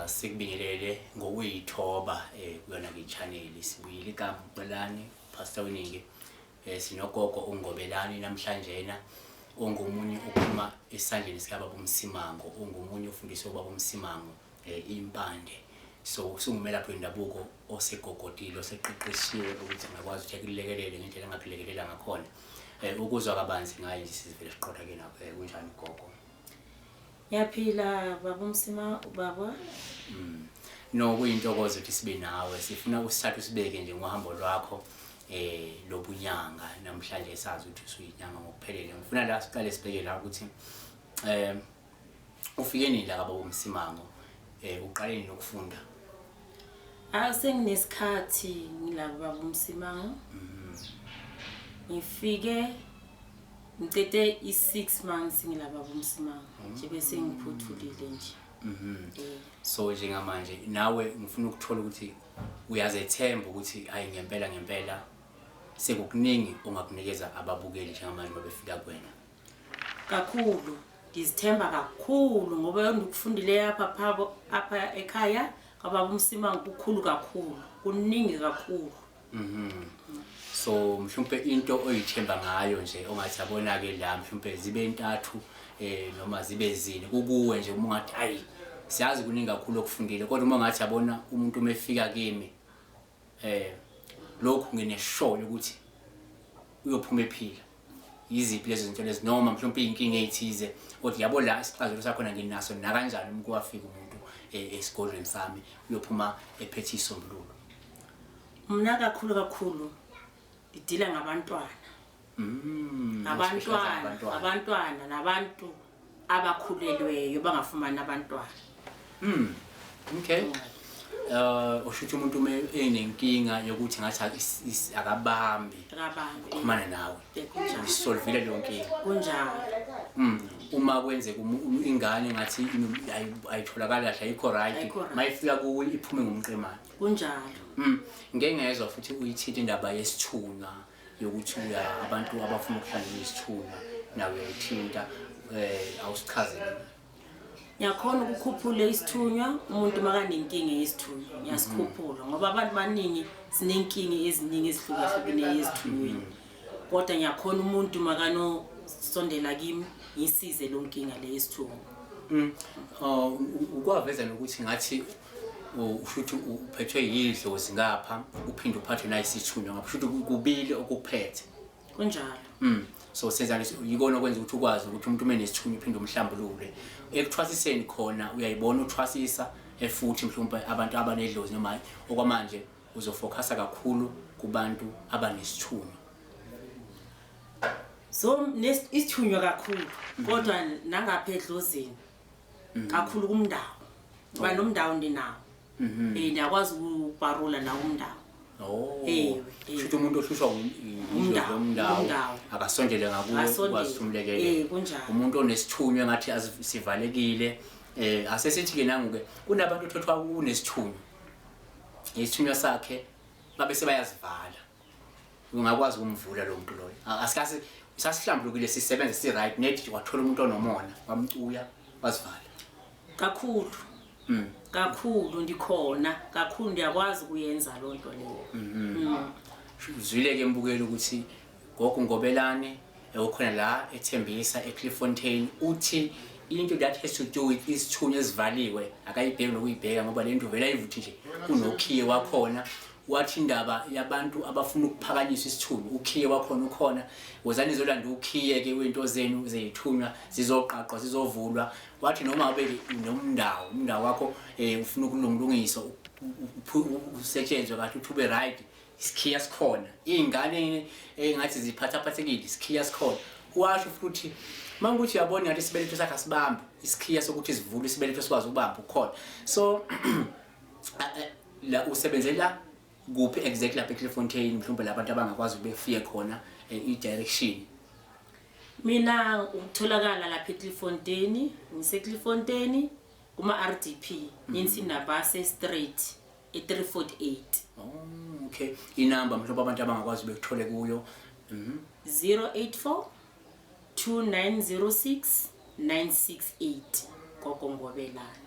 Sikubingelele ngokuyithoba kuyona ke channel. Sibuyile, igama uXolani, Pastor Weningi. Sinogogo uNgobelani namhlanje na ongomunye uphuma esandleni sikababa uMsimango, ongomunye ufundiswe ubaba uMsimango impande. So usungumelaphi wendabuko osegogodile, oseqeqeshiwe ukuthi angakwazi ukuthi akulekelele ngendlela engakulekelela ngakhona. Ukuzwa kabanzi ngaye nje, sizivele siqotha ke na. Kunjani, gogo? Ngiyaphila, baba uMsima, baba. No, kuyintokozo ukuthi sibe nawe. Sifuna usithathe usibeke nje ngohambo lwakho lobunyanga namhlanje, sazi ukuthi usuyinyanga ngokuphelele. Ngifuna la siqale sibeke la ukuthi ufike nini la kababa uMsimango, uqale nini ukufunda? Ah, senginesikhathi ngila baba uMsimango. Ngifike ngicede i-6 months ngila baba uMsimango. Nje bese ngiphuthulile nje. So njengamanje nawe ngifuna ukuthola ukuthi uyazethemba ukuthi hayi, ngempela ngempela sekukuningi ongakunikeza ababukeli njengamanje babefika kuwena? Kakhulu. Ngizithemba kakhulu ngoba ngikufundile apha phabo apha ekhaya kababa uMsimango kukhulu kakhulu. Kuningi kakhulu. So mhlawumbe into oyithemba ngayo nje ongathi yabona ke la, mhlawumbe zibe intathu noma zibe zine kukuwe nje, uma ungathi ayi, siyazi kuningi kakhulu okufundile, kodwa uma ungathi yabona umuntu uma efika kimi lokhu ngine-sure ukuthi uyophuma ephila, yiziphi lezo zinto lezi, noma mhlawumbe iy'nkinga ey'thize othi yabo la isixazululo sakhona nginaso, nakanjani uma kuwafika umuntu esigodlweni sami uyophuma ephethe isombululo? Mina kakhulu kakhulu ngidila ngabantwana. Abantwana, abantwana nabantu abakhulelweyo bangafumani abantwana. Okay. Usho ukuthi umuntu uma enenkinga yokuthi ngathi akabambi, akabambi, xhumana nawe, Kunjalo. uyisolvile leyo nkinga? Kunjalo. Uma kwenzeka ingane ngathi ayitholakali kahle, ayikho right, Ayikho right. mayifika kuwe iphume ngumqemane? Kunjalo. Ngeke ngezwa futhi uyithinta indaba yesithunywa, yokuthi uya abantu abafuna ukuhlanzela isithunywa nawe uyayithinta. Awusichazele. Ngiyakhona ukukhuphula isithunywa. Umuntu makanenkinga yesithunywa ngiyasikhuphula, ngoba abantu baningi sinenkinga eziningi ezihlukahlukeneyo ezithunyweni, kodwa ngiyakhona umuntu makanosondela kimi ngisize lo nkinga le yesithunywa. Oh, ukwaveza nokuthi ngathi usho ukuthi uphethwe yidlozi ngapha, uphinde uphathwe nayisithunywa ngapha, usho ukuthi kubili okuphethe? Kunjalo. So senza yikona okwenza ukuthi ukwazi ukuthi umuntu uma enesithunywa uphinde umhlambulule. Ekuthwasiseni khona uyayibona uthwasisa efuthi mhlawumbe abantu abanedlozi, noma okwamanje uzofocusa kakhulu kubantu abanesithunywa? So isithunywa kakhulu, kodwa nangapha edlozini kakhulu, kumndawo, ngoba nomndawo ndinawo. Ndiyakwazi ukuparula nawo umndawo. Oh. Ewe, Kusho ukuthi umuntu ohlushwa Umndawo, umndawo umndawo. akasondele ngakuwe, Asondele. ukwazi umlekelele. Kunjalo. Umuntu onesithunywa engathi sivalekile, asesithi ke nangu ke kunabantu othothwa unesithunywa. Isithunywa sakhe babe sebayazivala. Ungakwazi ukumvula lo muntu loyo? Asikasi sasihlambulukile, sisebenza si right, net wathola umuntu onomona, wamcuya, wazivala. Kakhulu. Kakhulu, ndikhona kakhulu, ndiyakwazi ukuyenza loo nto leyo. Uzwile ke mbukeli ukuthi gogo Ngobelane okhona la eThembisa eClifffontein uthi into that has to do with isithunywa ezivaliwe akayibheki nokuyibheka, ngoba le nto vele ayivuthi nje, kunokhiye wakhona. Wathi indaba yabantu abafuna ukuphakanyiswa isithunywa, ukhiye wakhona ukhona, wozani izolanda ukhiye-ke wey'nto zenu zey'thunywa, zizoqaqwa, zizovulwa. Wathi noma ube nomndawo, umndawo wakho ufuna ukulungilungiswa, usetshenzwe kahle ukuthi ube right, isikhiya sikhona. Iy'ngane engathi ziphathaphathekile, isikhiya sikhona. Washo futhi uma ukuthi uyabona ngathi isibeletho sakhe asibambi, isikhiya sokuthi sivule isibeletho sikwazi ukubamba ukhona. So la usebenzela kuphi exactly lapha eClifffontein, mhlawumbe labantu abangakwazi ukubefike khona, i-direction? Mina ukutholakala lapha eClifffontein, ngiseClifffontein kuma-RDP, Ninsinabase Street, e-348. Oh, okay. Inamba mhlawumbe abantu abangakwazi bekuthole kuyo? 084 2906 968, Gogo Ngobelane.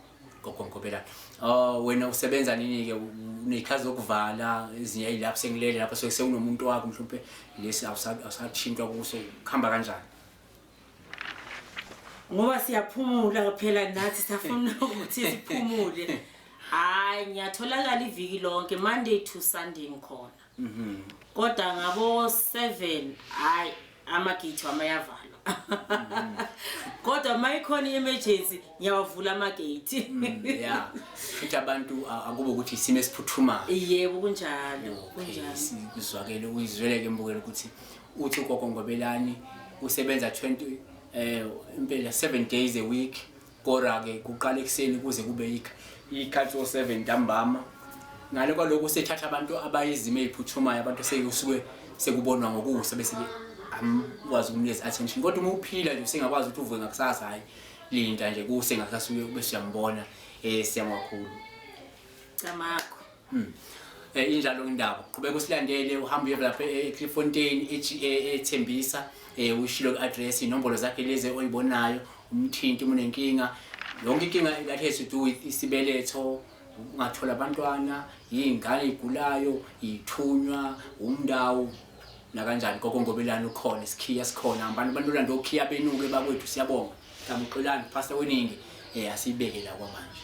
Gogo Ngobelane. Oh, wena usebenza nini ke? Unezikhathi zokuvala ezinye ey'lapho sengilele lapho sewunomuntu wakho mhlawumbe lesi awusathintwa kuso, kuhamba kanjani? Ngoba siyaphumula phela nathi, siyafuna ukuthi siphumule. Hayi, ngiyatholakala iviki lonke, Monday to Sunday ngikhona. Kodwa ngabo 7, hayi, amagethi wami ayavalwa. Kodwa mayikhona i-emergency, ngiyawavula amagethi. Yeah, futhi abantu akube ukuthi isimo esiphuthumayo. Yebo, kunjalo. Kunjalo. Kuzwakele, uyizweleke mbukelo ukuthi uthi ugogo Ngobelani usebenza 20 impela 7 days a week, kodwa ke kuqala ekuseni kuze kube ikhathi o7 ntambama. Ngale kwalokho usethatha abantu abayizimo eziphuthumayo, abantu sekusuke sekubonwa ngokusa bese amkwazi ukumnikeza attention. Kodwa uma uphila nje, usengakwazi ukuthi uvuke ngakusasa, hayi, linda nje kuse ngakusasa uye bese uyambona. Siyabonga kakhulu. Camakho. Injalo indaba. Qhubeka usilandele, uhambe uye lapha eClifffontein, eThembisa, ushilo address, inombolo zakhe lezi oyibonayo, umthinti uma unenkinga. Yonke inkinga that has to do with isibeletho, ungathola abantwana, iy'ngane ey'gulayo, iy'thunywa, umndawo nakanjani. Gogo Ngobelane ukhona, isikhiya sikhona. Abantu balolanda okhiya benuke bakwethu, siyabonga. Kamuxolani, Pastor weningi, asiyibeke la kwamanje.